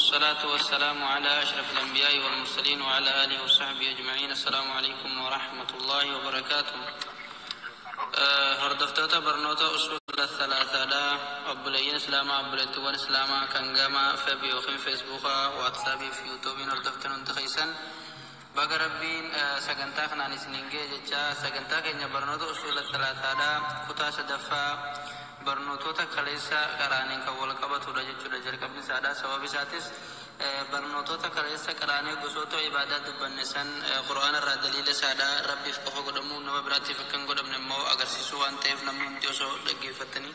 والصلاة والسلام على أشرف الأنبياء والمرسلين وعلى آله وصحبه أجمعين. السلام عليكم ورحمة الله وبركاته. Hordoftoota barnoota usuula thalaasaadha, obboleeyyiin islaamaa, obboleettiiwwan islaamaa kan gama FB yookiin Feesbuukaa, Waatsaappii fi Yuutuubiin hordoftan hundi keessan, baga Rabbiin sagantaa kanaan isiniin ga'e jecha. Sagantaa keenya barnoota usuula thalaasaadha kutaa sadaffaa barnootota kaleessa qaraaniin kan wal qabatudha jechuudha jalqabni isaadha. Sababa isaatis barnootota kaleessa qaraanii gosoota ibaadaa dubbanne san Qur'aana irraa daliila isaadha Rabbiif qofa godhamuu, nama biraatiif akka hin godhamne immoo agarsiisuu waan ta'eef, namni hundi osoo dhaggeeffatanii,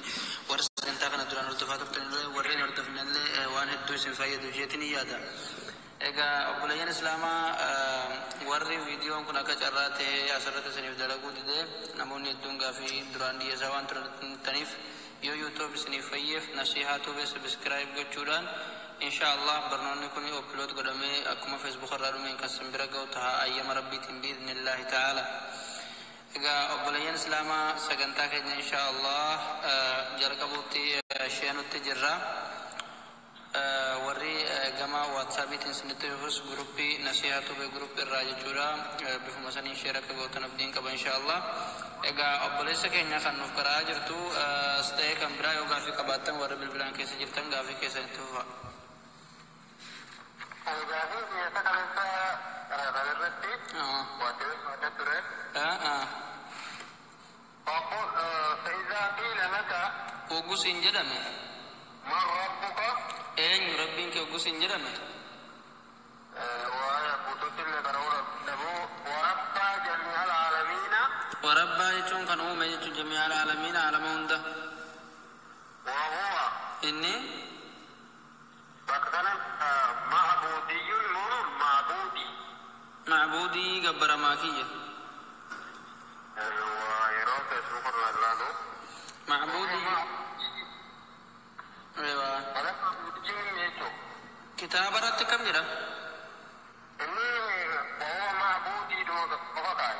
warra sagantaa kana duraan hordofaa turtanillee warreen hordofnellee, waan hedduu isin fayyadu jeetiin yaada. Egaa obboleeyyan islaamaa, warri viidiyoon kun akka carraa ta'ee asirratti isiniif dalaguu didee, namoonni hedduun gaafii duraan dhiyeessaa waan turtaniif, yoo YouTube isiniif fayyeef Nasihaa Tube subscribe gochuudhaan, insha Allah barnoonni kun upload godhamee akkuma Facebook irraa dhumeen kan sin bira ga'u ta'a ayyama Rabbiitiin, biidhnillaahi ta'ala. Egaa obboleeyyan islaamaa, sagantaa keenya insha Allah jalqabuutti sheenutti jirra. Warri gama Waatsaappiitiin isinitti dhufus guruppii Nasihaa Tube group irraa jechuudha, bifuma saniin share akka gootan abdiin qaba insha Allah. Egaa obboleessa keenya kan nuuf karaa jirtu as ta'ee kan biraa yoo gaafii qabaattan, warri bilbilaan keessa jirtan gaafii keessan itti fufa. Gaafii biyya kaleessa kan irratti wanti ture. فإذا قيل لك Hoggus hin jedhame من ربك؟ Eenyu Rabbiin kee hoggus hin jedhame, وقلت ورب جميع العالمين. ورب jechuun kan uume jechuun, جميع العالمين aalama hunda. وهو Inni bakka معبودي معبودي. معبودي gabbaramaa kiyya. Yeroo Facebook irraa ilaalu معبودي ewa. معبودي jechuun Kitaaba irratti kam jedha? Inni وهو معبودي dhuma qofa kaa'e.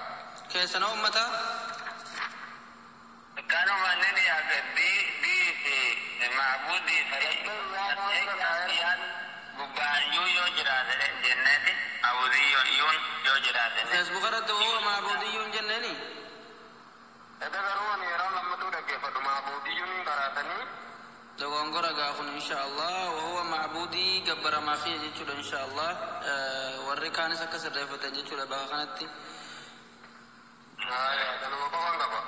Keessana ummataa. Kanuma inni yaade bii fi maabudii fi yaan gubbaan yuu yoo jiraate jenneeti abudii yuun yoo jiraate. Facebook irratti وهو معبودي jenneeni. Eda garuu ani yeroo lammatuu dhaggeeffadhu معبودي karaatanii. Dogongora gaafun insha Allah. وهو معبودي gabbaramaa kiyya jechuudha insha Allah. Warri kaanis akka sirreeffatan jechuudha bakka kanatti. Kanuma qofan qaba.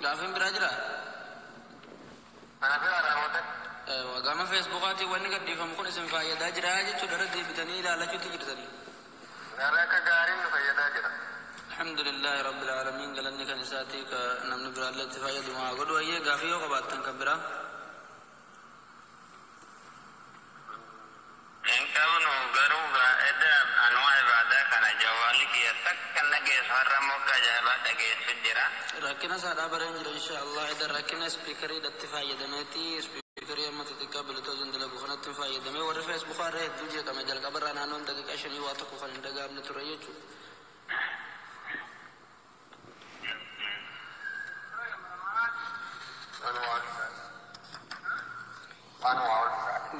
Gaafiin biraa jira? Kana bira raawwate. Gama Feesbuukaatiin wanni gadhiifamu kun isin fayyadaa jira jechuudha, irra deebitanii ilaalachuutti jirtanii. Gara akka gaariin nu fayyadaa jira. الحمد لله رب العالمين, galanni kan isaatii, ka namni biraallee itti fayyadu haa godhu. Ayyee, gaafii yoo qabaattan kan biraa. Hin qabnu, garuu edda anwaa ibaadaa kana jawwaalli kiyya takka dhageessu, har'a immoo ajaa'ibaa dhageessu jira. Rakkina isaadhaa bareen jira insha Allah. Eda rakkina speakeriidhatti fayyadameeti, speakerii amma xixiqqaa Bluetoothiin dalagu kanatti fayyadamee, warri Feesbuukaa irra hedduu jeeqame. Jalqaba irraa naannoon daqiiqaa 5 waa tokko kan hin dhaga'amne ture jechuudha.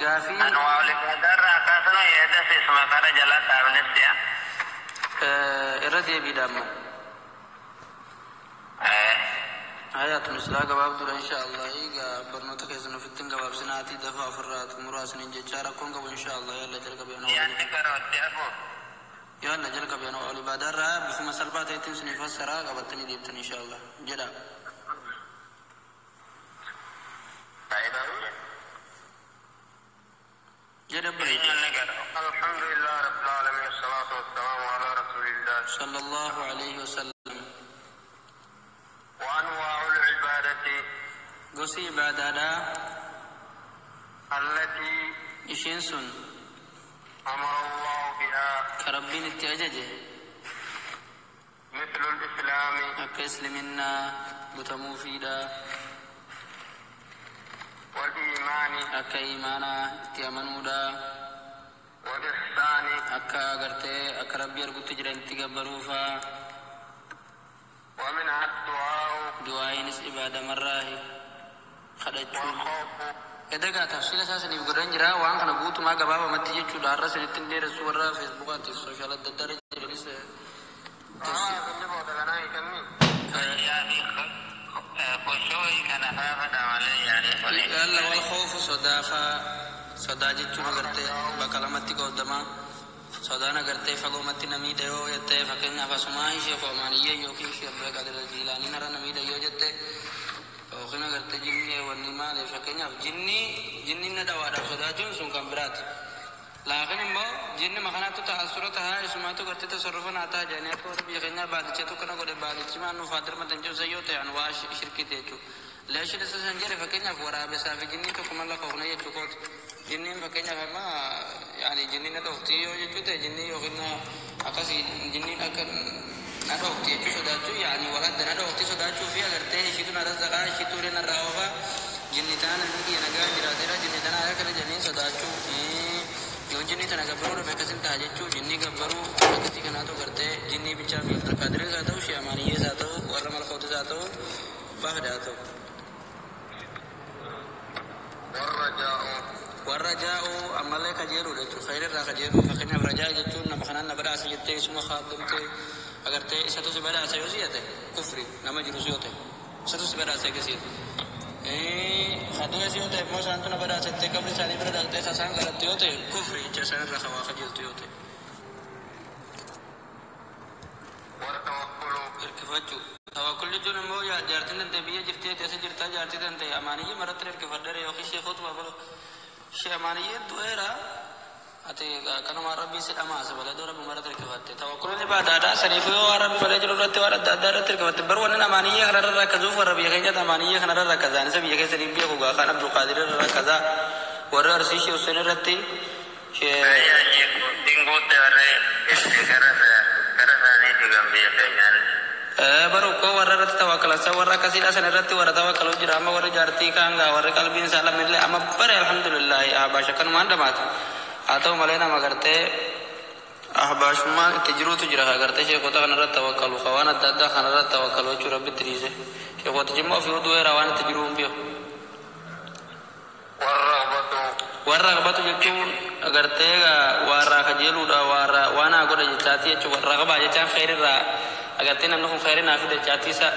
Gaafii Anwaa ibaadaa irraa kaasnu edda isuma kana jala dhaabnes si'a. Irra deebiidha amma. Hayatun islaa gabaabduudha insha Allah. Egaa barnoota keessan ofitti hin gabaabsinaatii dafa ofirraa xumuraa isiniin jechaa, rakkoon qabu insha Allah. Yalla jalqabe ana. Yaadni karootti hafu. Yalla jalqabe ana ol ibaadaarraa bifuma salphaa ta'etti isinii fassaraa, qabattanii deebtan insha Allah jedha. Jedha obboleetti. Eenyuun gara. الحمد لله رب العالمين، الصلاة والسلام على رسول الله. صلى الله عليه وسلم. وأنواع العبادة Gosi ibaadaadhaa التي isheen sun أمر الله بها ka Rabbiin itti ajaje مثل الإسلام akka isliminnaa butamuufiidha, والإيمان akka imaanaa itti amanuudha, والإحسان akka agartee akka Rabbii argutti jiranitti gabbaruufaa. ومنها الدعاء Du'aayinis ibaadamarraahi, kadhachuun. والخوف. Edagaa tafsiila isaa saniif godhan jira waan kana guutumaa gabaabamatti jechuudha har'a sanitti hin dheeressu warra feesbuukaatiif sooshaal adda addaa irra jiranis Inni booda kanaa hiikamni. Khushuu'i kana faafadha malee yaani kuni. Yalla wal khawfu sodaafaa sodaa jechuun agartee bakka lamatti qoodamaa sodaan agartee fagoomatti namiidha yoo jettee fakkeenyaaf asumaa ishee qoomaaniyyee yookiin ishee Abdulqaadir Jiilaaniin har'a namiidha yoo jette yookiin agartee jinni wanni maali fakkeenyaaf jinni jinni na dhawaadhaaf sodaachuun sun kan biraati. Laakiin immoo jinni makanaatu ta'a sura ta'a isumaatu gartee tasarrufa naa ta'a jedhanii akka warra biyya keenyaa baadichatu kana godhe baadichi maan nuuf haa dirmatan jechuun yoo ta'e an waa shirkite jechuudha. Leeshin isa san jedhe fakkeenyaaf waraabessaa fi jinni tokko malla koofne jechuu kooti. Jinniin fakkeenyaaf amma yaani jinni na dhoofti yoo jechuu ta'e jinni yookiin akkasii jinniin akka na dhoofti jechuu sodaachuu yaani waladda na dhoofti sodaachuu fi agartee ishiitu na razzaqaa ishiitu ulee narraa oofaa jinni tana namni kiyya nagaa jiraateera jinni tana akkana jedhanii sodaachuu yoo jinni tana gabbaruu dhabe akkasin ta'a jechuu jinni gabbaruu akkasii kanaatu agartee jinni bichaa fi Abdulqaadiris haa ta'u Shi'amaaniyyees haa ta'u warra malkootis haa ta'u baafadha haa ta'u. Warra jaa'u. Warra jaa'u ammallee kajeeludha jechuudha. Khayri irraa kajeeluu fakkeenyaaf rajaa jechuun nama kanaan na badhaasa jettee isuma kaadamtee agartee isatu si badhaasa yoo si'ate kufri nama jirus yoo ta'e isatu si badhaasa eegasiidha. Hadu'es yoo ta'e immoo isaantu na badhaasa jettee qabri isaanii bira dhaqxee isaan galatte yoo ta'e kufri jecha isaan irraa hawaa kajeeltu yoo ta'e. Warra tawakkuluu. Hirkifachuu. Tawakkul jechuun immoo jaartiin danda'e biyya jirtee keessa jirtaa jaartii danda'e amaaniyyee maratti hirkifadheera yookiin sheekootu babalu. Shee amaaniyyee du'eera ati kanuma rabbiin si dhamaasa balee rabbi maratti hirkifatte. Tawakkulun ibaadaadha saniifuu yoo waan rabbi malee jiru irratti waan adda addaa irratti hirkifatte bar wanni amaaniyyee kanarra rakkazuuf warra biyya keenyatti amaaniyyee kanarra rakkazaan isa biyya keessanii biyya kugaa kan Abdulqaadir irra rakkazaa warra Arsii Shee Hussein irratti shee Ayyaa sheekuutiin guutte warri gara gara isaaniiti kan biyya keenyaan. Baru koo warra irratti tawakkalansa warra akkasiidha san irratti warra tawakkaluu jira amma warri jaartii kaan gaa warri qalbiin isaa lamillee amma bare alhamdulillahi ahbaash akkanumaan dhamaate haa ta'u malee nama gartee ahbaashummaan itti jiruutu jira gartee sheekota kana irratti tawakkalu ka waan adda addaa kana irratti tawakkalu jechuu rabbitti dhiise sheekota jimma ofii du'eera waan itti jiruu hin beeku. Warra hubatu. Warra qabatu jechuun agartee warra kajeeluudha warra waan haa godha jechaati jechuun warra qabaa jechaan khayrirraa agartee namni kun khayri naa fida jechaati isa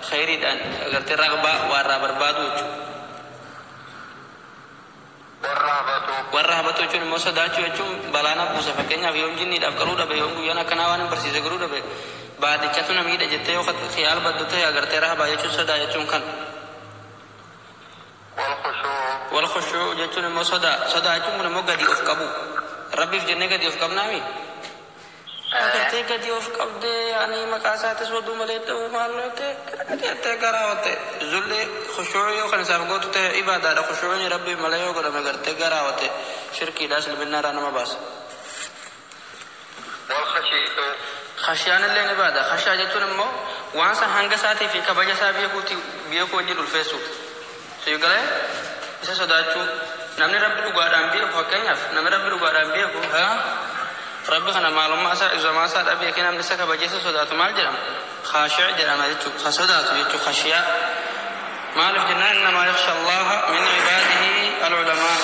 khayriidhaan agartee raqbaa warraa barbaadu jechuudha. Warra habatu. Warra habatu jechuun immoo sodaachuu jechuun balaana buusa fakkeenyaaf yoon jinniidhaaf qaluu dhabe yoon guyyaan akkanaa waan hin barsiise godhuu dhabe baadichatu na miidha jettee yoo khiyaal baddu ta'e agartee rahabaa jechuun sodaa jechuun kan. Wal khushuu. Wal khushuu jechuun immoo sodaa sodaa jechuun kun immoo gadi of qabu rabbiif jennee gadi of qabnaami. Agartee gadi of qabdee ani maqaa isaatis oduu malee ta'uu maal ta'e jettee garaawwatte zulli khushuu yoo kan isaaf gootu ta'e ibaadaadha khushuun rabbiif malee yoo godhame gartee garaawwatte shirkiidha silminnaarraa nama baasa. Wal khashiitu. Khashiyaan illee ibaada khashiyaa jechuun immoo waan san hanga isaatii fi kabaja isaa beekuuti beekuu wajjin ulfeessu. Siigalee isa sodaachuu namni rabbi dhugaadhaan beeku fakkeenyaaf namni rabbi dhugaadhaan beeku haa rabbi kana maalummaa isaa ibsamaa isaa dha beekee namni isa kabajee isa sodaatu maal jedhama khaashi'a jedhama jechuudha ka sodaatu jechuudha khashiyaa maaliif jennaan innamaa yakhsha allaha min ibaadihi alulamaa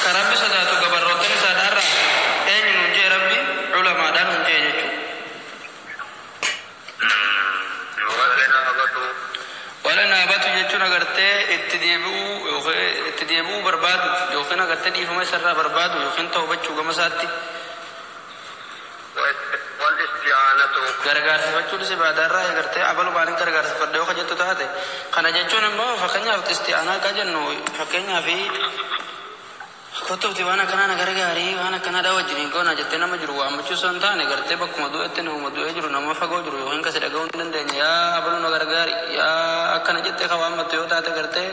ka rabbi sodaatu gabarroottan isaadhaarraa eenyu nuun jee rabbi culamaadhaan nuun jee jechuudha. Warra habatu. Wala naabatu jechuun agartee itti deebi'uu yookiin itti deebi'uu barbaadu yookiin agartee dhiifama isarraa barbaadu yookiin tawbachuu gama isaatti Wal isti'aanatu. Gargaarsifachuunis ibaadaarraa agartee abalu maaliin gargaarsifadha yoo jettu taate kana jechuun immoo fakkeenyaaf isti'aanaa akka jennu fakkeenyaaf kottuuti waan akkanaa na gargaarii waan akkanaadha wajjiniin goona jettee nama jiru waammachuu osoo hin taane gartee bakkuma du'etti nama du'ee jiru nama fagoo jiru yookiin kasi dhaga'uu hin dandeenye yaa abalu na gargaari yaa akkana jettee ka waammattu yoo taate gartee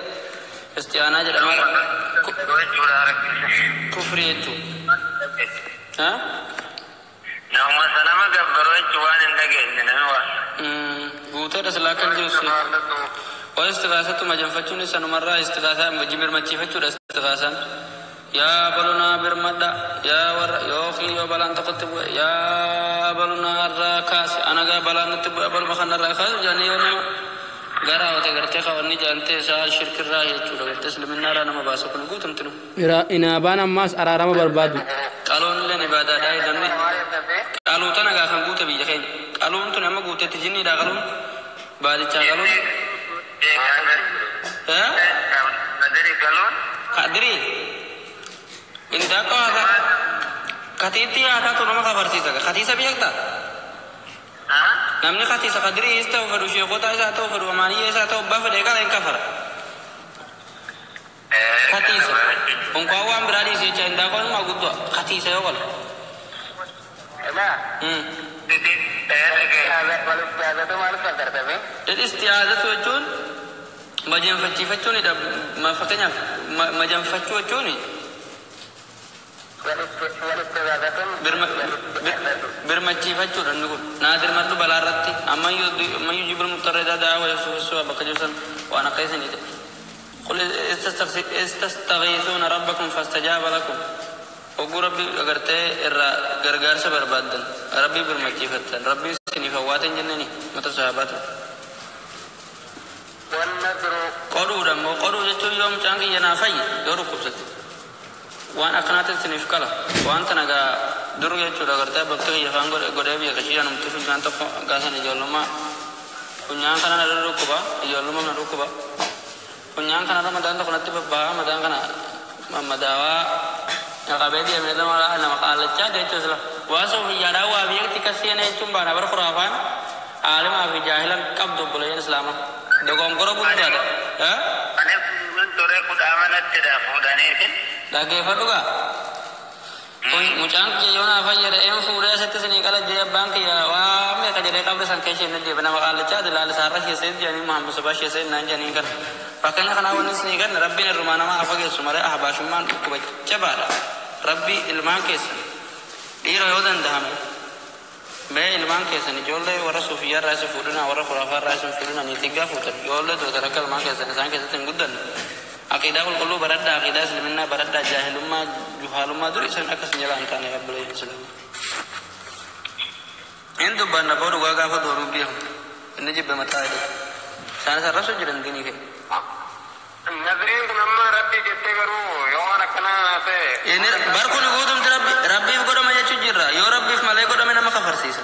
isti'aanaa jedhama Jechuudha rakkisa. Kufrii jechuudha. Nama sanama gabbaroo jechuun waan hin dhageenye namni waa. Guuteedha silaa kan jiru si. Istighfaaratu. Waa istighaasatu majanfachuun sanumarraa istighaasaa birmachiifachuudha istighaasaan. Yaa balunaa birmadha yaa warra yookiin yoo balaan tokkotti bu'e yaa balunaa irraa kaase anagaa balaan natti bu'e baluma kanarraa kaasu jedhanii yoo nama Gara wata gartee kawanni jaantee isaa shirkirraa jechuudha gartee islaminnaadhaa nama baasa kun guutumtinu. Inaabaan ammaas araarama barbaadu. Qaluun illee ibaadaadhaa namni qaluu tana gaa kan guute biyya keenya. Qaluun tun amma guutetti jinniidhaa qaluun baadichaa qaluun. Kadirii. Indaaqoo haasaa. Katiitti haasaa tu nama kafarsiisa. Katiisa beektaa? Namni katiisa kadirii is ta'u fedhu sheekota isaa ta'u fedhu amaaniyya isaa ta'u abbaa fedhe qala hin kafara. Katiisa. Unkaan waan biraa dhiise jecha indaaqoon maa guddoo katiisa yoo qala. Isti'aazatu jechuun majanfachiifachuunidha. Fakkeenyaaf majanfachuu jechuun birmachiifachuudha inni kun. Naa dirmadhu balaa irratti ammayyuu jibbil muxarra isaa da'aa wa yasuufisuu bakka jirtan waan akka isinii ta'e. Qul istastagiisuuna rabbakum fastajaaba lakum. Hogguu rabbi agartee irraa gargaarsa barbaaddan rabbii birmachiifattan rabbii isiniif hawwaatan jenneni mata sahabaatu. Qodhuudha immoo qodhuu jechuun yoo mucaan kiyya naa fayye yoo dhukkubsate waan akkanaatiin isiniif qala waan tana gaa dur jechuudha agartee bakka kiyya faan godhee biyya kashiyyaa namti funyaan tokko gaasan ijoollummaa funyaan kana na dhukkuba ijoollummaa na dhukkuba funyaan kanarra madaan tokko natti babba'a madaan kana madaawaa qabee deemee nama qaallachaa jechuudha sila waan soofiyyaadhaa waa biyyatti kasseena jechuun baana bara khuraafaan aalimaa fi jaahilan qabdu obboleeyyan islaamaa dogongora guddaadha. Dhaggeeffadhu gaa mucaan kiyya yoo naa fayyada een fuudhee asitti isinii qala jee abbaan kiyya waa meeqa jedhee qabri san keessa inni deebe nama qaallachaa laal isaarra sheesee jedhanii Muhammad Sabaa sheesee naan jedhanii kana. Fakkeenya kanaa wanni isinii ganna rabbiin irrumaa nama hafageessu malee ahbaashummaan dhukkuba jabaadha. Rabbi ilmaan keessan dhiira yoo danda'ame mee ilmaan keessan ijoollee warra suufiyyaa irraa isin fuudhina warra khuraafaa irraa isin fuudhina niitii gaa fuutan ijoollee tuutan akka ilmaan keessan isaan keessatti hin guddanne. Aqiidaa qulqulluu baradhaa aqiidaa islaminnaa baradhaa jaahilummaa juhaalummaa dur isan akkas hin jalaan taane abboleeyyan islaamaa. Hin dubbanna boo dhugaa gaafa doonuu beeku inni jibbe mataa hidhatu. Isaanis arrabsu jiran diinii keenya. Nazriin kun amma rabbii jettee garuu yoo waan akkanaa ta'e. Bar kun guutumti rabbiif godhama jechuun jirra yoo rabbiif malee godhame nama kafarsiisa.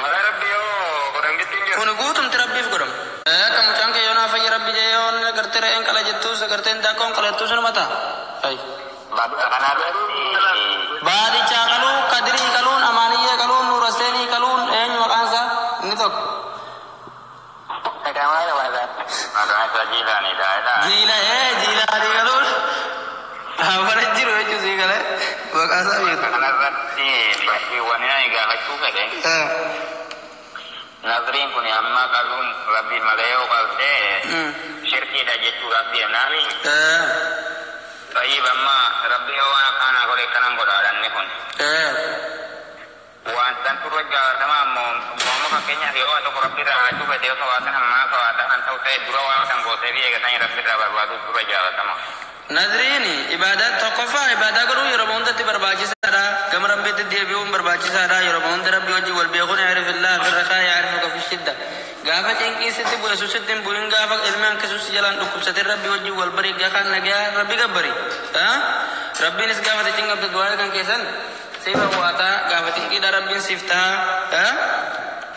Malee rabbi yoo godhan jettiin jiru. Kun guutumti rabbiif godhama. Akka mucaan kee yoo naa fayya rabbi jee yoo gartee re'een qala jettuus gartee daakkoon qala jettuus numa ta'a. Baadichaa qaluu, kadirii qaluun, amaaniyyee qaluun, nuuraseenii qaluun eenyu maqaan isaa inni tokko. Jiila jiilaanii qaluun dhaabara jiru jechuun sii galee maqaa isaa beeku. Kanarratti bakkeewwan ani gaafachuu fedhe. Nazriin kun amma qaluun rabbi malee yoo qabdee shirkiidha jechuudhaaf deemnaami. Tayyib amma rabbi yoo waan akkanaa godhe akkanan godhaadhanni kun. Waan san turre jaalatama ammoo amma fakkeenyaaf yoo waan tokko rabbi irraa gaafachuu fedhe yoo sawaatan ammaa sawaatan kan ta'u ta'e dura waan san gootee fi eegatanii rabbi irraa barbaadu dura jaalatama. Nazriin ibaadaa tokkoffaa ibaadaa godhuu yeroo hundatti barbaachisaadha. Gama rabbiitti deebi'uun barbaachisaadha. Yeroo hunda rabbi wajjin wal beekuun yaarifillah fi rakaa yaarifuka fi shidda. Gaafa cinqii sitti bu'e susitti hin bu'in gaafa ilmi hanqisuus jalaan dhukkubsatee rabbi wajjin wal bari gaafa nagaa rabbi gabbari. Rabbiinis gaafa cinqabde du'aa kan keessan siif hawwaataa gaafa cinqiidha rabbiin siif ta'a.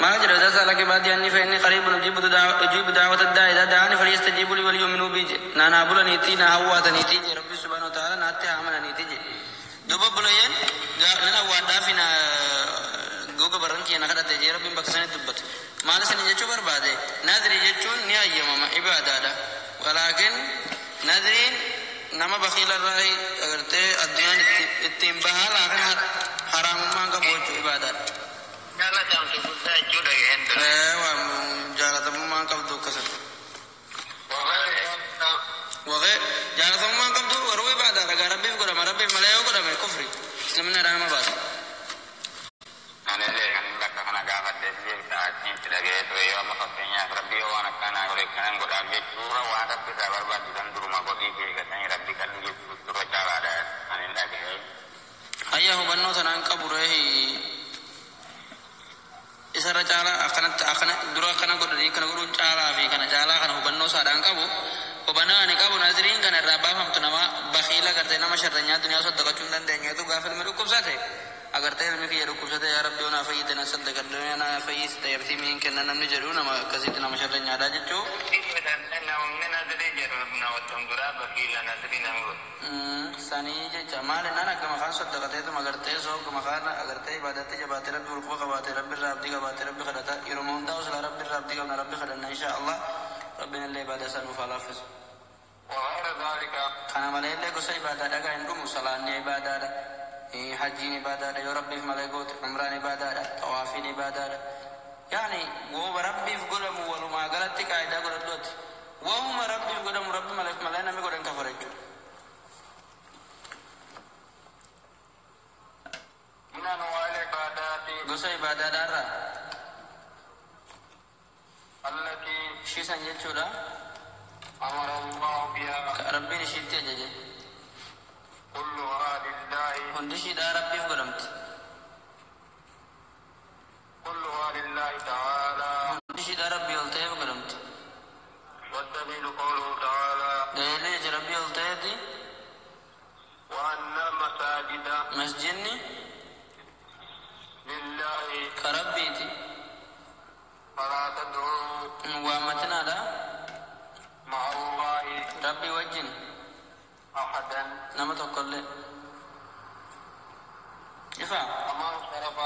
ما جرى إذا سألك عبادي عني فإني قريب أجيب دعوة الداعي إذا دعاني فليستجيبوا لي وليؤمنوا بي نانا بولا نيتي نا هواتا نيتي ربي سبحانه وتعالى ناتي عمل نيتي دوبا بولين نانا وادا فينا goga baran kiyya na kadhate jee rabbiin bakka sanitti dubbate maal isin jechuu barbaade nadrii jechuun ni hayyamama ibaadaadha walaakin nadriin nama bakiila irraa agartee addunyaan ittiin bahaa laakin haraamummaan qabu jechuu ibaadaadha. Jaalatamtu guddaa jechuudha gaheen Waan jaalatamummaan qabdu akkasuma. Waqee jaalatamummaan qabdu garuu ibaadaadha gaa rabbiif godhama rabbiif malee yoo godhame kufri islaamni nama baasa. Anillee kan bakka kana gaafadhee beektaa achitti dhaga'ee ture yoo amma fakkeenyaaf rabbi yoo waan akkanaa godhe akkanan godhaaf jechuurra waan rabbi irraa barbaachisan duruma godhii eeggatanii rabbi kan jechuun dura caalaadha ani dhaga'ee. Hayya hubannoo tanaan qabu ree Isarra caalaa akkanatti akkana dura akkana godhanii kana godhuun caalaa fi kana caalaa kana hubannoo isaadhaan qabu. Hubannoo ani qabu naziriin kana irraa baafamtu nama bakiila gartee nama sharranyaa duniyaa saddaqachuu hin dandeenyeetu gaafa ilmi dhukkubsate agartee ilmi kiyya dhukkubsate yaa rabbi naa fayyite na saddaqadhu naa fayyiste yartii miin kenna namni jedhu nama akkasitti nama sharranyaadha jechuu. Namni nazirii jedhu nama duraa bakiila nazirii nama godhu. Sanii jecha maal innaan akka maqaan saddaqateetuma agartee sooka maqaan agartee ibaadatti jabaatee rabbi ulfoo qabaatee rabbi irraa abdii qabaatee rabbi kadhata yeroo hundaa osoo rabbi irraa abdii qabna rabbi kadhanna insha Allah rabbiin illee ibaada isaa nuuf haa laaffisu. وغير ذلك Kana malee illee gosa ibaadaadha gaa hin dhumu salaanni ibaadaadha hajjiin ibaadaadha yoo rabbiif malee goote umraan ibaadaadha xawaafiin ibaadaadha yaani gooba rabbiif godhamu walumaa galatti qaayidaa godhadhuati waanuma rabbiif godhamu rabbi maleef malee namni godhan kafara jechuudha. من أنواع العبادات Gosa ibaadaadhaarraa التي ishii san jechuudha أمر الله بها ka rabbiin ishiitti ajaje كلها لله hundi ishiidhaa rabbiif godhamti كلها لله تعالى hundi ishiidhaa rabbii ol ta'eef godhamti والدليل قوله تعالى Daliilli jecha rabbii ol ta'eeti وأن المساجد masjidni لله ka rabbiiti فلا تدعوا hin waammatinaadha مع الله rabbii wajjin أحدا nama tokkollee ifa ومن صرف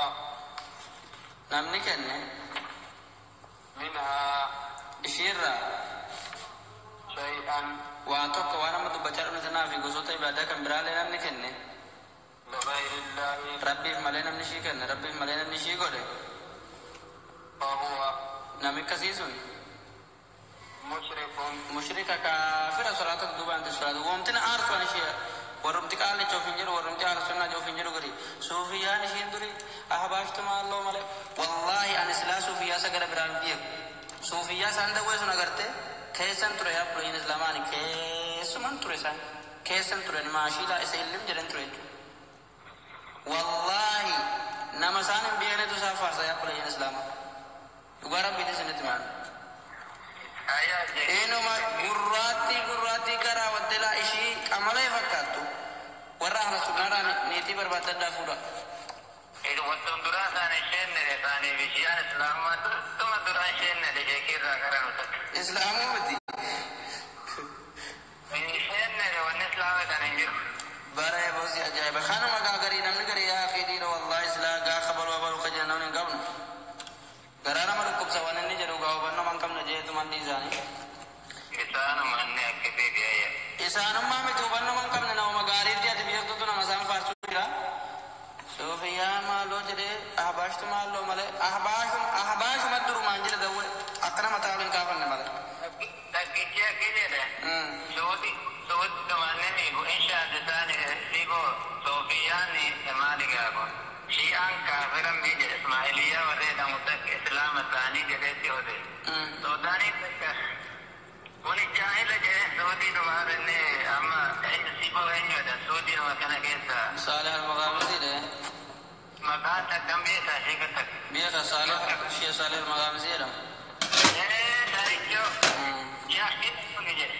namni kenne منها ishiirraa شيئا waan tokko waan amma dubbachaa dhufne sanaa fi gosoota ibaadaa kan biraallee namni kenne لغير الله rabbiif malee namni ishii kenne rabbiif malee namni ishii godhe فهو namni akkasii sun مشرك mushrika kaafira salaata duubaan salaatu wamtina aarsuan ishee warrumti qaalicha ofiin jedhu warrumti aarsunnaa ofiin jedhu gari suufiyyaan ishiin duri ahbaashtu maalloo malee wallaahi ani silaa suufiyyaa isa gara biraan beeku suufiyyaa isaan dawwee sun agarte keessan ture yaa buloyin islaamaani keessuman ture isaan keessan ture maashiilaa isa illim jedhan ture jechuudha wallaahi nama isaan hin beeknetu isaa faarsa yaa buloyin islaamaa dhugaa rabbiitis isinitti maal Ayyaa jee. Inuma gurraattii gurraattii garaa waddalaa ishii qamalee fakkaattu warra ahla sunnaadhaan niitii barbaadadhaa fuudha. Wantoon duraa isaan isheen isaanii fi shiyaan islaamaa tuma duraa isheen sheekirraa gara nuti. Islaamuu miti. Isheen wanni islaama kan hin jiru. Bara bosi ajaa'iba. Kanuma gaa garii namni garii yaa fi dhiira wallaahi silaa gaa kabaluu abaluu ka jiran namni hin qabnu. Garaa nama dhukkubsa waan inni jedhu gaa hubannoo man qabna jeetu manni isaanii. Isaanuma inni akka fedhe ayya. Isaanummaa miti hubannoo man qabne nama gaariitti ati beektutu nama isaan faarsuu jira. Soofiyyaa maaloo jedhee ahbaashtu maaloo malee ahbaashuma durumaan jira dawwe akkana mataa waliin kaafanne malee. Dhaggichi akka jedhe. Suuti suuti dhumanni miigu inshaati isaani siiboo soofiyaan maali gaafo. Shi'aan kaafiran bii jedhe Ismaa'iliyyaa warree jedhamu takka islaama isaanii jedhetti ode. Suudaanii takka kuni jaahila jedhe suutii dhumaa inni amma siiboo eenyudha suutii dhuma kana keessa Saalih al-Maqaamisi dhe maqaan takkan beekaa sheeka takka. biyya ka Saalih shee Saalih al-Maqaamisi jedhama. Taarichoo jaahila kuni jedhe.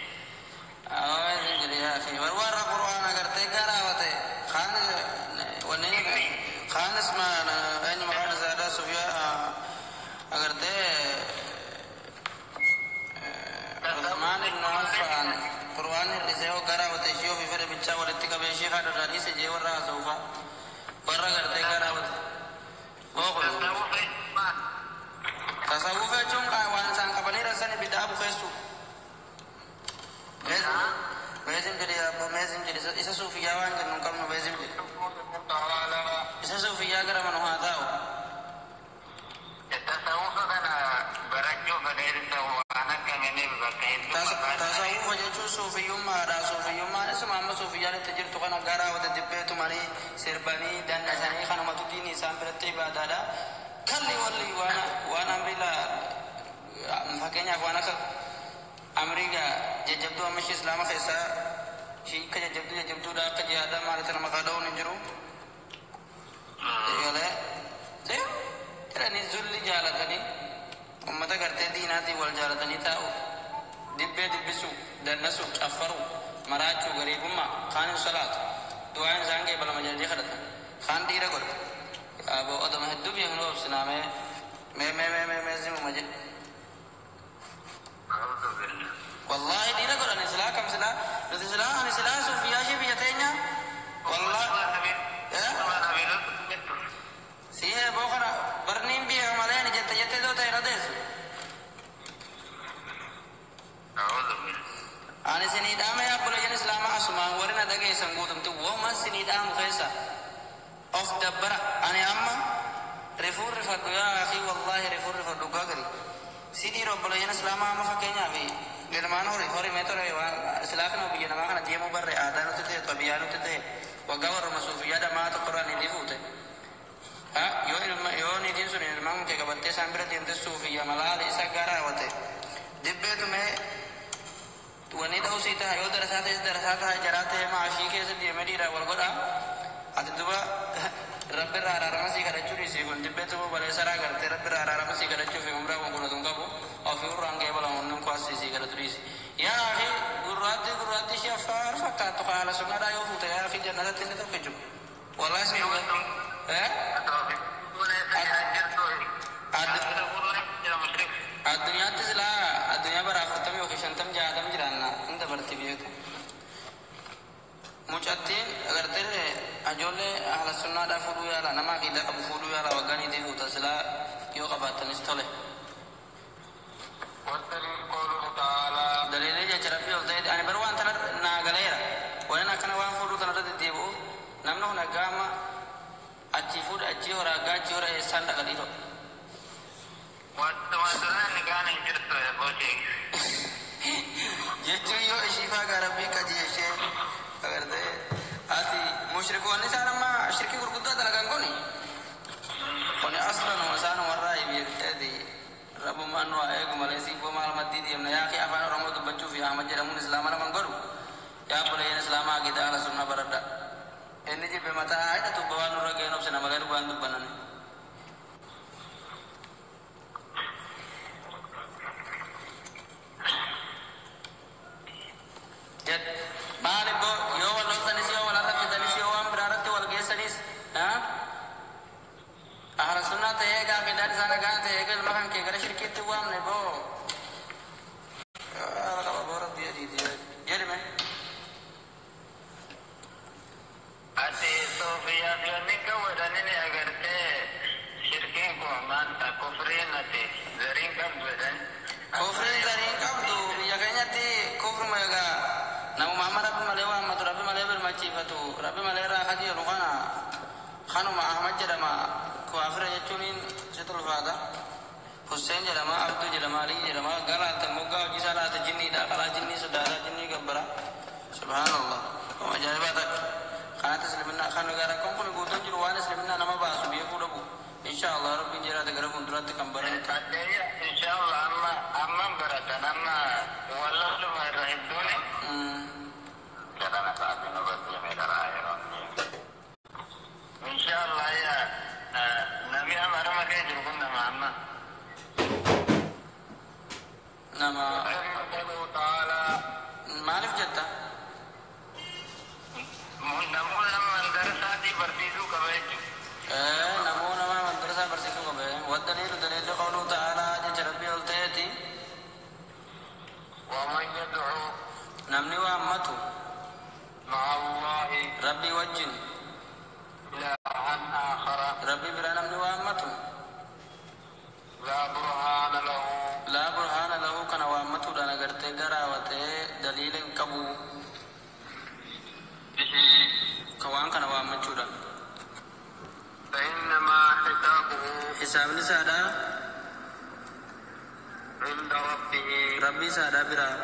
Awwaasi jedhe yaa akhi war warra Qur'aana gartee garaawate kaan wanni kaan isma eenyu maqaan isaadha Sufiyaa agartee Usmaan ibn Affaan Qur'aan hir'isee hoo garaawate ishee ofii fedhe bichaa walitti qabee ishee haadha irraa dhiise jee warra haasa'uufa warra gartee garaawate. Booqulu. Tasawwufa jechuun waan isaan qabanii rassani bidaa bukeessu. Beezim jedhe yaa beezim jedhe isa suufiyyaa waan jennu hin qabnu beezim jedhe. تعالى Isa suufiyyaa gara manu haa taa'u. Tasawufa kana barachuu fedheerisa waan akkaminiif bakka hedduu maqaan Tasawwufa jechuun suufiyyummaadha. Suufiyyummaan isuma amma suufiyyaan itti jirtu kana gara wata dibbeetumanii sirbanii dandasanii kanumatu diini isaan biratti ibaadaadha. Kalli walli waan waan amrii la fakkeenyaaf waan akka amrii jajjabduu amma ishee islaama keessaa ishii akka jajjabduu jajjabduudha akka jihaadaa maal tana maqaa dha'uun hin jiru. Eegalee jedhanii zulli jaalatan. dhufanii ummata gartee diinaatiin wal jaalatanii taa'u dibbee dibbisuu dannasuu caffaruu maraachuu gariibummaa kaan hin salaatu du'aan isaan qeebalama jedhanii kadhatan kaan dhiira godha aboo odoma hedduu biyya hin obsinaamee mee mee mee mee mee zimuma jedhe wallahi dhiira godhan silaa kam silaa nuti silaa ani silaa suufiyyaa ishee biyya teenya wallahi sihe boo kana barniin biyya malee ni jette jettee doo ta'e radeessu ani sinii dhaame obboleeyyan islaamaa asumaan warri na dhageessan guutumti woman sinii dhaamu keessa of dabbara ani amma rifuu rifadhu yaa akii wallaahi rifuu rifadhu gagari si dhiira obboleeyyan islaamaa amma fakkeenyaaf ilmaan horii horii mee tore waan silaa kana biyya namaa kana deemuu barre aadaa nutti ta'e xabiyaa nutti ta'e waggaa warruma suufiyyaa dhamaa tokkorraa niitii fuute yoo ilma yoo niitiin sun ilmaan kee qabattee isaan bira deemte suufiyyaa malaala isa garaawate dibbeetu mee wani dha'u sii taha yoo darasaa ta'es darasaa taha jaraa ta'e maashii keessa deemee dhiiraa wal godhaa ati duba rabbi irraa araarama sii kadhachuu dhiisii kun dibbeetu baleessaraa gartee rabbi irraa araarama sii kadhachuu fi umraa kun kun qabu ofii urraan qeebalamu inni kuwaas sii kadhatu dhiisi yaa akhi gurraatti gurraatti ishee affaar fakkaattu haala sunnaadhaa yoo fuute yaa akhi jannatatti inni tokko jiru wallahi si dhuga addunyaatti silaa addunyaa bara 40 yookiin 50 60 jiraanna hin dabarti beeku mucattiin agartee ijoollee ahla sunnaadhaa fuudhuu yaala nama aqiidaa qabu fuudhuu yaala waggaa niitii fuuta silaa yoo qabaatanis tole. Daliilli jecha rabbii ol ta'e ani baruu waan tana naa galeera waniin akkana waan fuudhuu tanarra deddeebi'uuf namni kun aggaama achii fuudha achii hora aggaa achii hora eessaan dhaqanii ta'u. Jechuun yoo ishii faa gaarabbii qajeelchee agartee ati mushrikoonni isaan amma shirkii gurguddaa dalagan kuni kuni aslan isaan warraa beekteeti rabbummaan nu haa eegu malee siifoo maal maddii deemna yaa kee afaan oromoo dubbachuu fi ahmad jedhamuun islaama naman godhu yaa obboleeyyan islaamaa aqiidaa ahla sunnaa baradha inni jibbe mataa haa hidhatu waan nurra ga'een obsina malee dhugaan dubbannan. Maal ibboo yoo wal loltanis yoo wal arrabsitanis yoo waan biraa irratti wal geessanis ahla sunnaa ta'ee egaa aqiidaan isaa nagaa ta'e egaa ilma kan kee gara shirkiitti waamne boo qaba boo rabbi jedhiiti jedhime. Ati Sofiyaa fi wanni kan godhanin agartee shirkiin kun maanta kufriin ati zariin qabdu jedhan. Kufriin zariin qabdu biyya keenyatti kufruma egaa namuma amma rabbi malee waammatu rabbi malee birmachiifatu rabbi malee irraa kajeelu kana kanuma Ahmad jedhama kaafira jechuun sitti ulfaata. Hussein jedhama Abduu jedhama Alii jedhama galaata moggaa hojii isaa laata jinniidha qalaa jinnii sodaataa jinnii gabbara subhaanallah ajaa'ibaa takka kanatti isliminnaa kan gara kun kun guutuun jiru waan isliminnaa nama baasu beekuu dhabu insha Allah rabbiin jiraata gara fuulduraatti kan baranu ta'a. Insha Allah amma amma baratan amma wallaaluma irra hedduuni. Insha Allah yaa namni amma nama kee jiru kun nama amma. Nama maaliif jetta? Namoota nama mandarasaatii barsiisuu qaba jechuudha. Namoo nama mandarasaa barsiisuu qaba. Waddaliilu daliilli qawluu ta'aalaa jecha rabbii ol ta'eeti. ومن يدعو Namni waammatu مع الله rabbii wajjin إلها آخر rabbii biraa namni waammatu لا برهان له laa burhaana lahu kana waammatuudhaan agartee garaawatee daliila hin qabu به ka waan kana waammachuudhaan. فإنما حسابه Hisaabni isaadhaa عند ربه rabbii isaadhaa biraa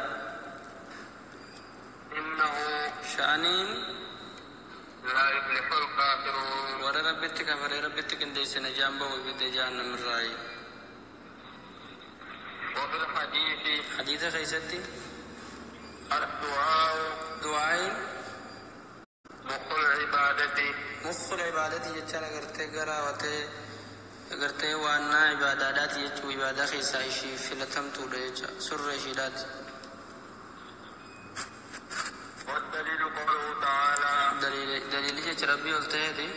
إنه sha'aniin لا يفلح الكافرون warra rabbitti kafaree rabbitti qindeessine jaan ba'u ibidda jahannamirraayi. وفي الحديث Hadiisa keessatti الدعاء du'aayin مخ العبادة mukul ibaadati jechaan agartee garaawatee Agartee waannaa ibaadaadhaati jechuu, ibaadaa keessaa ishii filatamtuudha jecha, surra ishiidhaati. والدليل قوله تعالى Daliilli jecha Rabbii ol ta'eeti.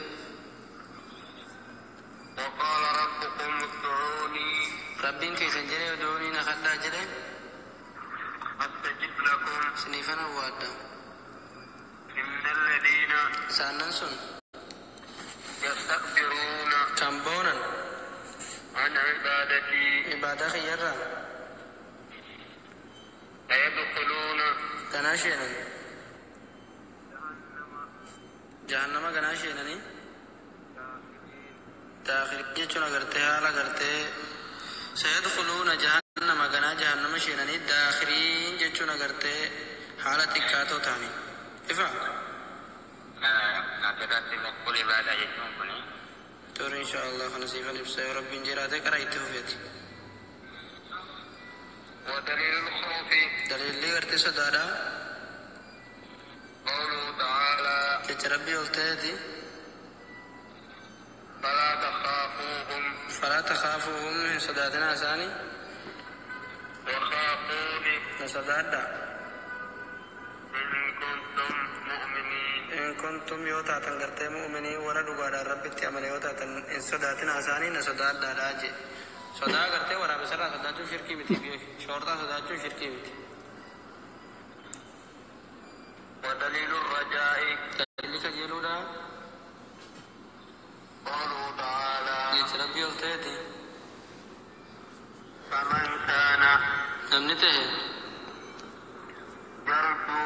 وقال ربكم ادعوني Rabbiin keessan jedhee ud'uunii, na kadhaa jedhe, أستجب لكم isiniifan awwaadha. إن الذين Isaannan sun يستكبرون kan boonan عن عبادتي ibaadaa kiyyarraa سيدخلون ganaa sheenan jahannama ganaa sheenanii daakhil jechuun agartee haala agartee sayadkhuluuna jahannama ganaa jahannama sheenanii daakhiriin jechuun agartee haala xiqqaatoo ta'anii ifa. Asirratti mukkul ibaadaa jechuun kuni Ture, insha Allah kana siifan ibsa yoo Rabbiin jiraate. Qara itti fufeeti. ودليل الخوف Daliilli gartee sodaadhaa قوله تعالى jecha Rabbii ol ta'eeti. فلا تخافوهم falaa takhaafuuhum, hin sodaatinaa isaanii, وخافوني na sodaadhaa إن كنتم مؤمنين. In kuntum yoo taatan gartee mu'minii, warra dhugaadhaan Rabbitti amane yoo taatan, hin sodaatinaa isaanii, na sodaadhaadhaa je. Sodaa gartee waraabessarraa sodaachuun shirkii miti, shoortaa sodaachuun shirkii miti. ودليل الرجاء Daliilli kajeeluudha قوله تعالى jecha Rabbii ol ta'eeti. فمن كان Namni tahe يرجو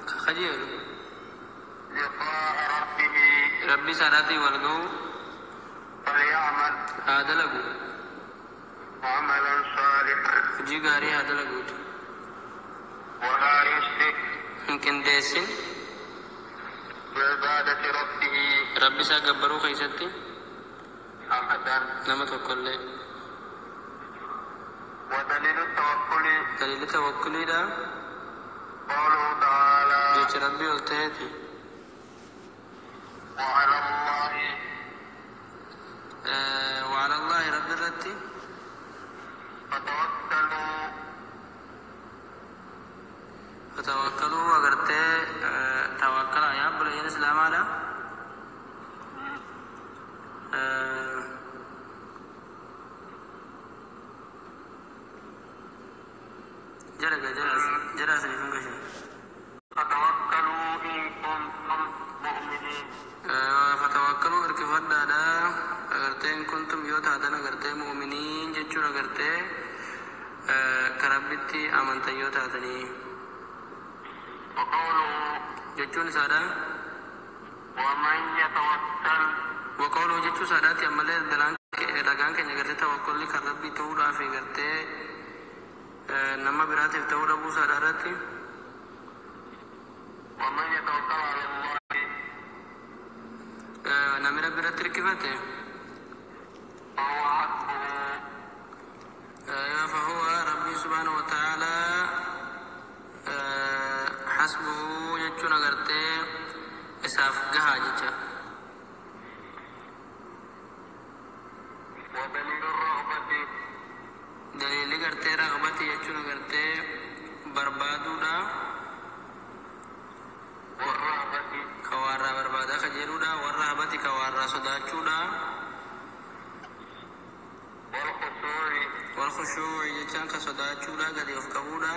ka kajeelu لقاء ربه Rabbi isaadhaatiin wal ga'uu فليعمل haa dalagu عملا صالحا hojii gaarii haa dalaguuti, ولا يشرك hin qindeessin بعبادة ربه Rabbi isaa gabbaruu keessatti أحدا. nama tokkollee. ودليل التوكل Daliilli tawakkuliidha قوله تعالى jecha Rabbii ol ta'eeti. وعلى الله وعلى الله, Rabbi irratti فتوكلوا فتوكلوا agartee tawakkala yaa obboleeyyan islaamaadha. Jara jara jara isiniif hin gashin. فتوكلوا إن كنتم مؤمنين. Fatawakkaluu, hirkifadhaadha agartee, in kuntum yoo taatan agartee mu'miniin jechuun agartee ka Rabbitti amantan yoo taatanii. وقوله jechuun isaadha ومن يتوكل وقوله jechuu isaadhaati. Ammallee dalaan ragaan keenya gartee tawakkolli kan Rabbii ta'uudhaa fi gartee nama biraatiif ta'uu dhabuu isaadha irratti. ومن يتوكل على الله Namni Rabbi irratti hirkifate فهو حسبه. فهو ربي سبحانه وتعالى حسبه jechuun agartee isaaf gahaa jecha. ودليل الرغبة Daliilli gartee raqbati jechuun agartee barbaaduudha والرهبة ka waarraa barbaadaa kajeeluudha, warrahabati ka waarraa sodaachuudha, والخشوع walkhushuuci jechaan ka sodaachuudha, gadi of qabuudha.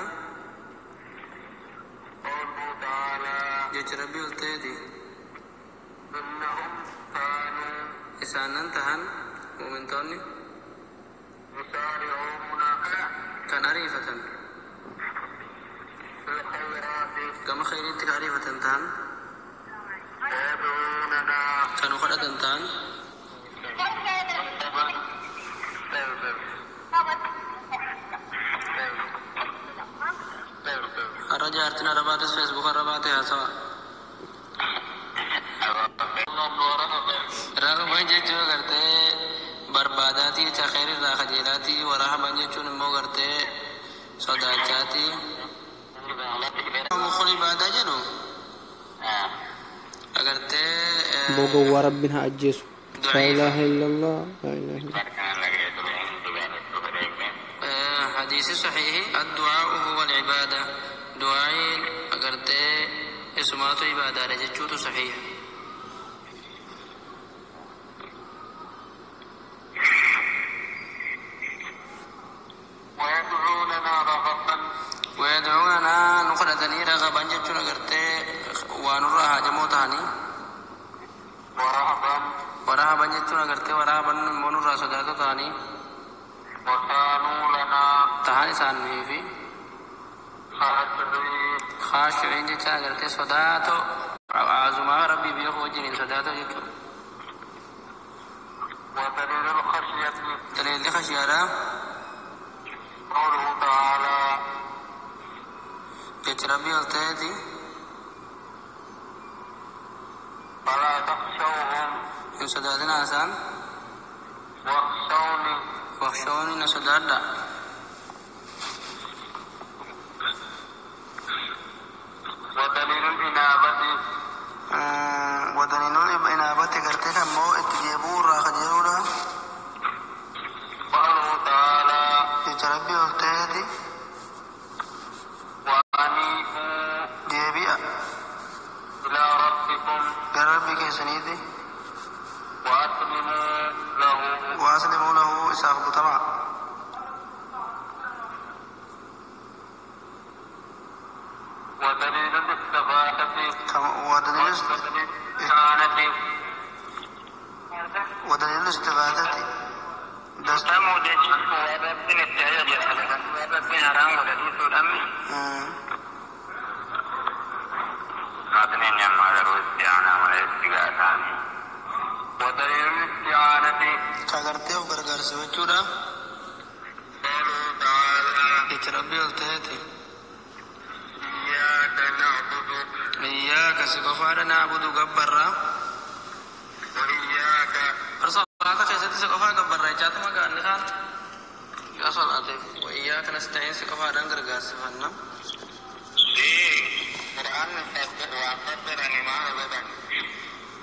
قوله تعالى Jecha Rabbii ol ta'eeti. إنهم كانوا Isaanan tahan mu'mintoonni يسارعون kan ariifatan في الخيرات gama khayriitti ka ariifatan tahan ويدعوننا kan nu kadhatan tahan. رغبا Har'a jaartiin arabaatis Facebook irra baate haasawa. Raqban jechuun gartee barbaadaatii jecha, khayrirraa kajeelaatii. Warahaban jechuun immoo gartee sodaachaatii. Mukul ibaadaa jedhu agartee Boo gowwaa, Rabbiin haa ajjeesu. لا إله إلا الله، لا إله إلا الله. حديث صحيح الدعاء هو العبادة دعاء أغرتي اسمات عبادة رجچوت صحيح. ويدعوننا رغبا ويدعوننا نخرتني رغبا جچون أغرتي وانرها هاجموتاني ورهبا ورهبا جچون أغرتي ورهبا منرها صداتاني وكانوا لنا تهاني ساني في خاشعين خاشعين جچا أغرتي صداتو عظما ربي بيخ وجنين صداتو جچون. ودليل الخشية دليل الخشية قوله تعالى جچ ربي ولتهتي فلا تخشوهم إن صداتنا آسان واخشوني واخشوني نصدادا. ودليل الإنابة ودليل الإنابة قرتك مو اتجيبور راخجيورا قوله تعالى جچ ربي ولتهتي وأنيبوا ديبئة إلى ربكم قربي كيسنيتي وأسلموا له وأسلموا له إساق بطمع. ودليل الاستغاثة ودليل الاستغاثة ودليل الاستعانة كاغرتي وغرغرس وچودا قوله تعالى اتربي ولتهتي إياك نعبد إياك سقفا نعبد غبرا وإياك صلاة كيست سقفا غبرا جاتما غان خان يا صلاة وإياك نستعين سقفا دنگرغاس فنا دي قرآن وفسر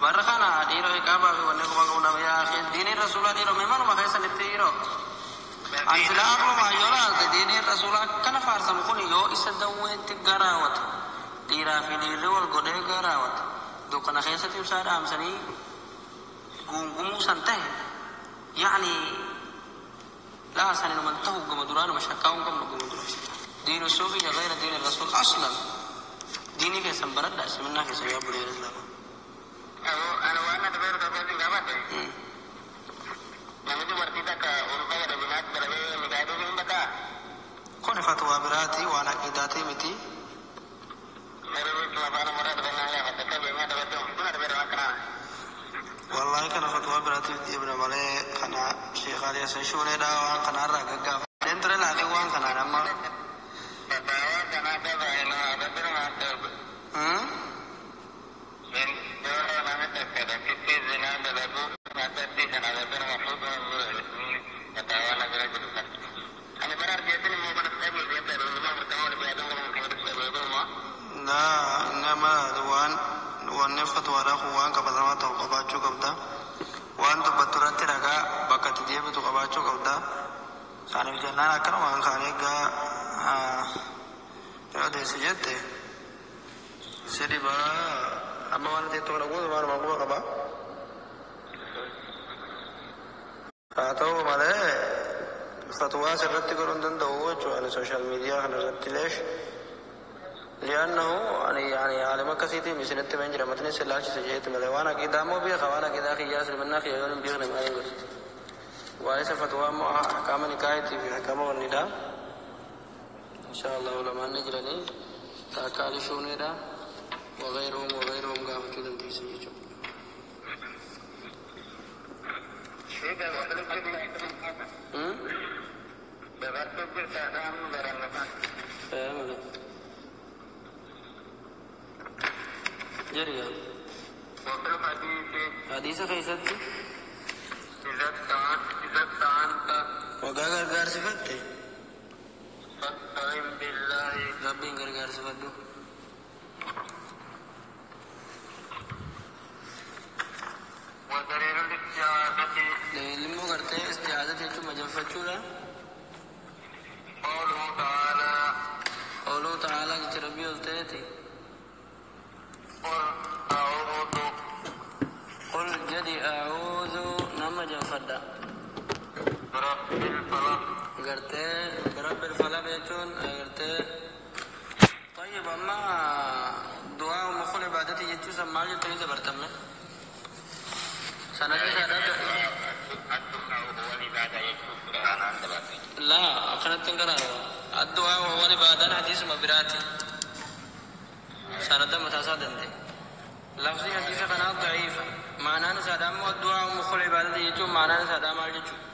warra kana dhiiroo iqaabaa fi wanni kuma qabu nama yaa akhi diiniin rasuulaa dhiiroo mee manuma keessanitti dhiiroo an silaa arrumaa yoo laalte diiniin rasuulaa akkana faarsamu kun yoo isa dawweetti garaawwate dhiiraa fi dhiirri wal godhee garaawwate dukkana keessatti ibsaa dhaamsanii guungumuu san ta'e yaani laa saninuma ta'u gama duraanuma shakkaa'uun qabnu gama dura diinu suufiyya gayra diini rasuul aslan diinii keessan baradha isminnaa keessan yaa bulee islaama. أنا وأنا تبير تبير جابته. نمشي ورتيتا كأولبا رجنات دربي مقادو من بتا. كون فتوى براتي وأنا إداتي متي. والله كان فتوى براتي ابن مالي كان شيخ علي سيشوني دا وان كان راغا دنتر لا وان كان نما. فتوى كان هذا إنه هذا ما لا إنما وان وان فتوى له وان كبدما توقباتشو كبدا وان تبترات رغا بكت ديب توقباتشو كبدا سانف جنان أكن وان خانيغا يا ديسجت سيدي با أما وانا تيتو نقول ما نقول قبا هاتو ماله فتوى سرت كرون دندو جو على السوشيال ميديا خنا رت ليش لأنه يعني عالم كثير من سنة من جرمتني سلاش سجيت ملوانا كده مو بيه خوانا كده خياس لمنا خيال بيه نما يقول وعيسى فتوى مو أحكام نكاية في أحكام والنداء إن شاء الله علماء نجرني تاكالي شونيدا وغيرهم وغيرهم قاموا جدا تيسيجو. جريا. حديث خيست. وقال غار صفته. فاستعن بالله. ربي غار صفته. ودليل الاستعانة jedhi a'uudhu nama janfadha. Birabbil falaq. Gartee birabbil falaq jechuun gartee طيب amma du'aa mukul ibaadati jechuu san maal jettanii dabartamme? Sanadni isaadhaa laa akkanatti hin qaraara. Addu'aa wal ibaadaan hadiisuma biraati. Sanada mataa isaa danda'e. Lafzi hadiisa kanaa daciifa. Maanaan isaadhaa immoo addu'aa mukul ibaadati jechuun maanaan isaadhaa maal jechuudha?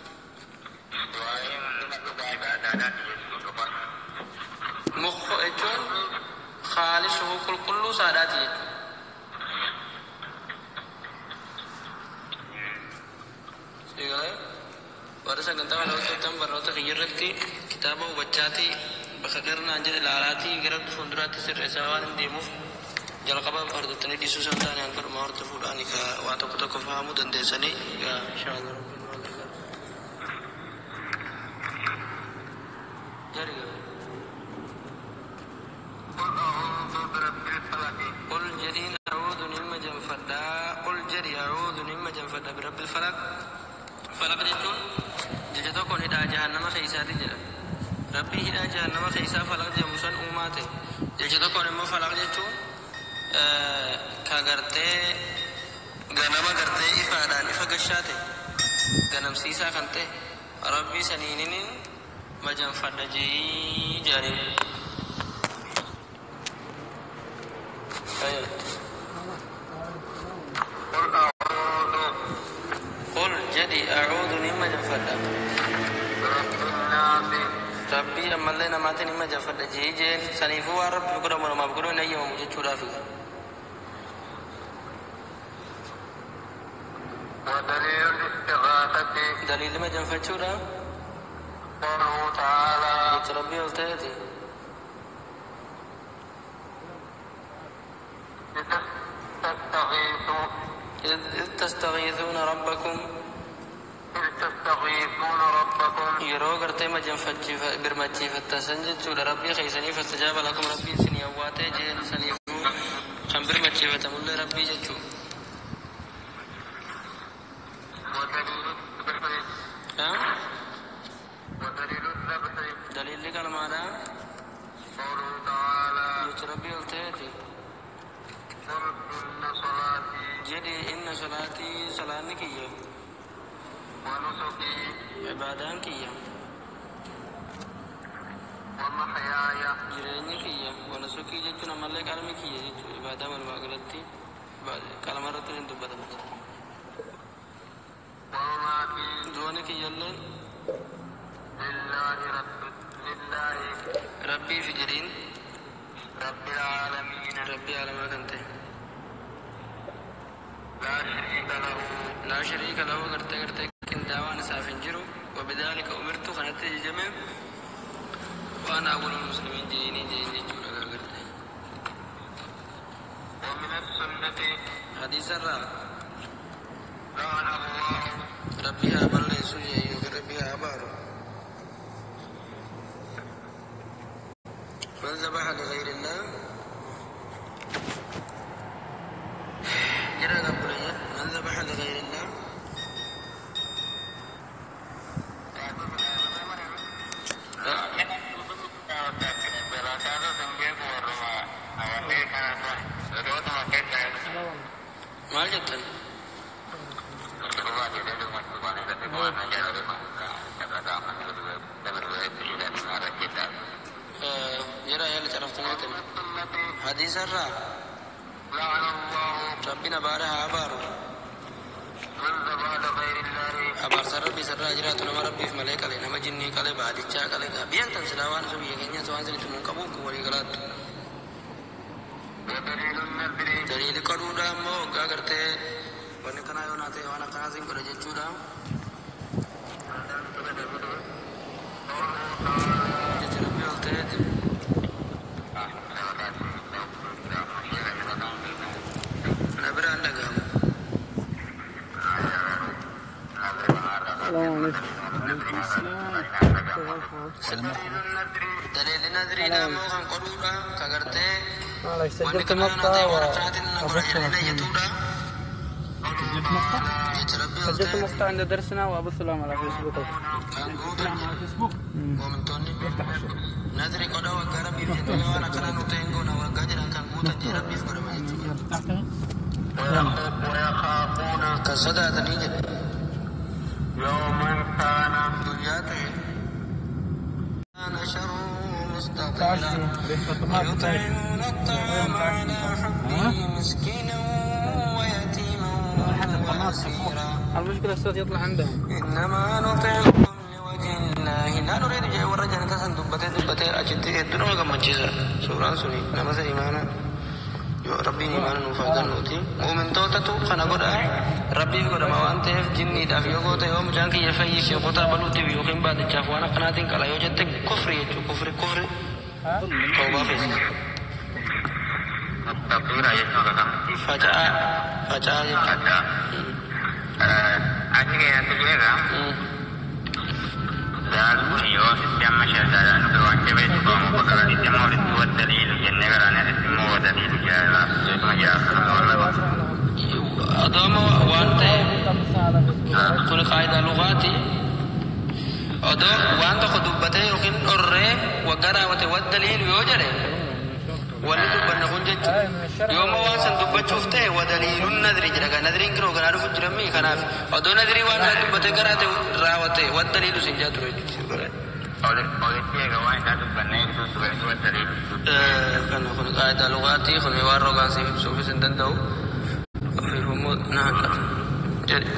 Mukhu jechuun khaalisuhu qulqulluu saadhaati jechuudha. Sigalee warra sagantaa kana hojjetan barnoota kiyya irratti kitaaba hubachaatii bakka garnaan jedhe ilaalaatii gara fuulduraatti sirreessaa waan hin deemuuf jalqaba hordoftanii dhiisuu isaan taane hanga dhumaa hordofuudhaan waan tokko tokko fahamuu dandeessanii inshaallah rabbiin waan gargaaru. Jari قل جدين أعوذ نما جنفدا قل جري أعوذ نما جنفدا برب الفلق فلق جتون جتو كون هدا جهنم خيساتي جرا ربي هدا جهنم خيسا فلق جمسن أماته جتو كون إما فلق جتون كغرتي غنما غرتي إفادان إفقشاته غنم سيسا خنته ربي سنينين مجنفدا جي جاري. قل جدي أعوذ نما جنفدا ربي أما اللي نماتي نما جنفدا جي جين سنيفو ربي قدام ما بقولوا نيجي ما مجد شورا فيه. ودليل الاستغاثة دليل ما جنفد شورا قوله تعالى ربي قلتاتي إذ تستغيثون ربكم إذ تستغيثون ربكم yeroo gartee birmachiifattan jechuudha rabbii keeysanii fastajaaba lakum rabbiin isin yawwaatee jeen saniifuu kan birmachiifatamullee rabbii jechuu. Daliilli qalmaadha jecha rabbii ol ta'eeti. Jedhi inna salaatii salaanni kiyya ibaadaan kiyya jireenyi kiyya wanusukii jechuun ammallee qalmi kiyya jechuudha ibaadaa walumaa galatti qalma irratti hin dubbatamu. Du'oonni kiyyallee rabbii fi jedhiin rabbii aalamaa kan ta'e. لا شريك له غرتي غرتي كنداوان سافنجرو وبذلك أمرت خنت جمع وأنا أول المسلمين جيني جيني جورا غرتي. ومن السنة حديث الرا لعن الله ربي أبر ليسوي ربي أبر من ذبح لغير الله جرى من ذبح لغير الله maal jettan? Jira yaala caraftanii hadiisa irraa rabbiin abaara haa abaaru abaarsa rabbii sirraa jiraatu nama rabbiif malee qale nama jinnii qale baadichaa qale biyyan tan silaa waan sun biyya keenyas waan sinitti mun qabu kun walii galaattu. Daliilli qaduudha immoo hoggaa gartee wanni kanaa yoo naa ta'e waan akkanaa siin godha jechuudha. Jechi rabbii ol ta'eeti. Na biraan dhaga'amu. Daliilli nadriidha immoo kan godhuudha ka gartee سجلت مقطع وأبث. jechuudha. سجلت مقطع؟ Jecha Rabbii ol سجلت ta'e مقطع عند درسنا وابث لهم على فيسبوك. Kan guutan على jedhe. الفيسبوك. Mu'mintoonni افتح الشيخ. Nadri godha waggaa Rabbiif jennee waan akkanaa nu ta'e hin goona waggaa jedhan kan guutan jee Rabbiif godhama jechuudha. يلا فتحتها. ويخافون Kan sodaatanii jedhe. يوما كان Guyyaa ta'e. كان شره تعال مستطيرا. ريحة الطماطم تعال. ويطعمون الطعام على حبه مسكينا ويتيما ريحة الطماطم فوق. وأسيرا. المشكلة الصوت يطلع عندهم. إنما نطعمكم لوجه الله لا نريد جاي ورجع نتسن دبتي دبتي أجتي الدنيا gammachiisa suuraan suni nama isa imaana yoo Rabbiin imaana nuuf haa kennuuti mu'mintootatu kana godha Rabbiif godhama waan ta'eef jinniidhaaf yoo goote yoo mucaan kiyya fayyise qotaa baluutiif yookiin baatichaaf waan akkanaatiin qala yoo jette kufri jechuu kufri kufri toobaa feesisa. Mustaqira jechuudha kan. Faca'aa faca'aa jechuudha. Adda. Achi keessatti jeera. Daal kun yoo sitti amma shahadaadhaan dhufe waan jabeessu qabamu bakka kanatti amma walitti waddaliilu jennee garaan asitti immoo waddaliilu jeetuma jira akkasuma warra Adooma waan ta'e kun qaayidaa lugaati. Odoo waan tokko dubbatee yookiin dhorree waggaa raawwate waddaliilu yoo jedhe wanni dubbanne kun jechuudha. Yooma waan san dubbachuuf ta'e wadaliiluun nadrii jedha. Gaa nadriin kiroo ganaa dhufu jiramii kanaaf odoo nadrii waan san dubbatee garaa ta'e raawwate waddaliilu sin jaa ture jechuudha. Olitti egaa waan isaa dubbannee ibsuus walitti waddaliilu. Kan kun qaayidaa lugaatii kun waan rogaan siif ibsuufis hin danda'u. Ofiif immoo na hanqata jedhe.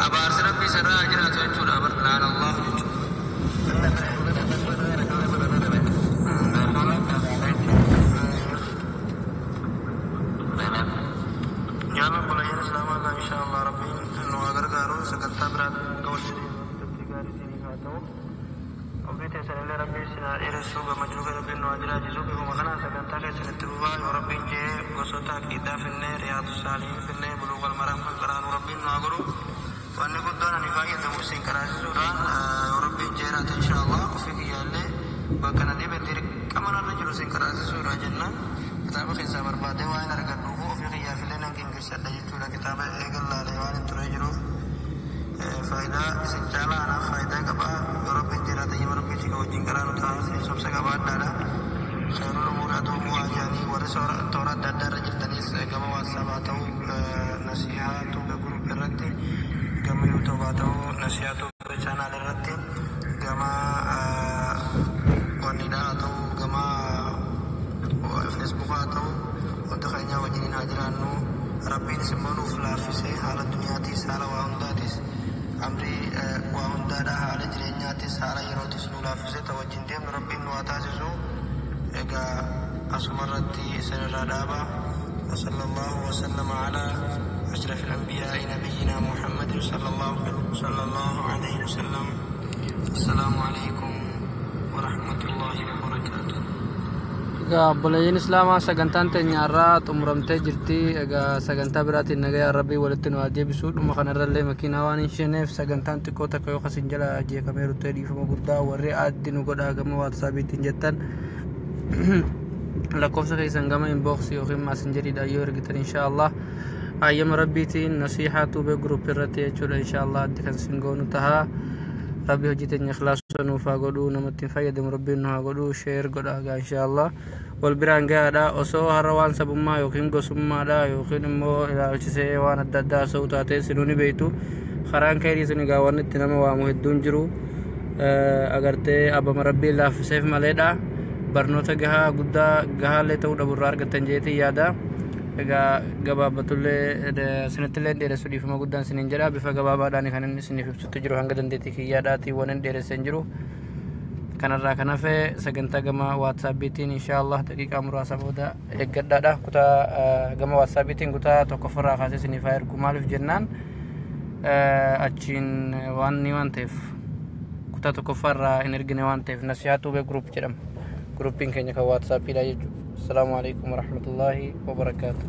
Abaarsi Rabbii sirraa haa jiraatu jechuudha. Laana Allahu jechuudha. Nyaanni obboleeyyan Islaamaa kan insha Allah Rabbiin nu haa gargaaru sagantaa biraa walitti deebiin gaarii isiniif haa ta'u. Ofii teessanillee Rabbiin isin haa dheeressu gammachuu kan Rabbiin nu haa jiraachisu bifuma kanaan sagantaa keessan itti fufaa yoo Rabbiin jee gosoota aqiidaa finnee Riyaadu Saalihiin finnee Buluuqal Maraam kan qaraanu Rabbiin nu haa godhu. Wanni guddoon ani fayyadamu isin qaraasisuudhaan yoo Rabbiin jeeraate insha Allah ofii kiyyaallee bakka na dhibe dirqama narra jiru isin qaraasisuudha jenna. Kitaaba keessaa barbaadee waan hin argadhuuf ofii kiyyaafillee nan qinqilchadha jechuudha kitaaba eegallaalee waan hin turee jiruuf. Faayidaa isin caalaa anaaf faayidaa qaba yoo Rabbiin jiraate yoo Rabbiin si wajjin qaraanu ta'a isin sobsa qabaadhaadha. Khayrul umuuri aduumuu ajaanii warri toora adda addaa irra jirtanis gama WhatsApp haa ta'u nasihaa tuuba group irratti gama YouTube haa ta'u nasihaa tuuba channel irratti gama wannidhaa haa ta'u gama Facebook haa ta'u wanta keenya wajjiniin haa jiraannu. Rabbiinis immoo nuuf laaffisee haala duniyaatis haala waa hundaatis amrii waa hundaadha haala jireenyaatis haala yerootis nu laaffisee ta wajjin deemnu Rabbiin nu haa taasisu. Egaa asuma irratti isinirraa dhaaba. وصلى الله وسلم على أشرف الأنبياء نبينا محمد صلى الله عليه وسلم. السلام عليكم ورحمة الله وبركاته. Egaa obboleeyyiin Islaamaa sagantaan teenya irraa xumuramtee jirti. Egaa sagantaa biraatiin nagaya Rabbii walitti nu haa deebisu. Dhuma kanarrallee makiinaa waan hin sheeneef sagantaan xiqqoo takka yoo kasin jala jeeqameeru ta'e dhiifama guddaa warri addi nu godhaa gama WhatsAppiitiin jettan lakkoofsa keessan gama inbox yookiin maasинjeriidhaan yoo ergitan insha Allah ayyama Rabbiitiin nasiihaa tuubee group irratti jechuudha insha Allah addi kan sin goonu tahaa. Rabbi hojii teenya ikhlaasa nuuf haa godhu namatti hin fayyadamu Rabbiin nu haa godhu share godhaa gaa insha Allah wal biraan gahaadha osoo har'a waan sabummaa yookiin gosummaadha yookiin immoo ilaalchisee waan adda addaa haasa'uu taatee sinuu ni beektu karaan kairii sun egaa waan itti nama waamu hedduun jiru agartee abama Rabbiin laaffiseef maleedha barnoota gahaa guddaa gahaallee ta'uu dhaburraa argattan jeetii yaada. Egaa gabaabbatullee sinittillee dheeressu dhiifama guddaan sinin jedha bifa gabaabaadhaan kan inni isiniif ibsutti jiru hanga dandeettii kiyyaadhaatii waan hin dheeresseen jiru. Kanarraa kan hafe sagantaa gama WhatsAppiitiin insha Allah daqiiqaa muraasa booda eeggadhaadha. Kutaa gama WhatsAppiitiin kutaa tokkoffarraa kaasee isiniif haa ergu maaliif jennaan achiin waan ni waan ta'eef kutaa tokkoffaarraa hin ergine waan ta'eef nasihaa tuubee group jedhama. Gruppiin keenya kan WhatsAppiidha jechuudha. Assalaamu alaikum warahmatullaahi wabarakaatuh.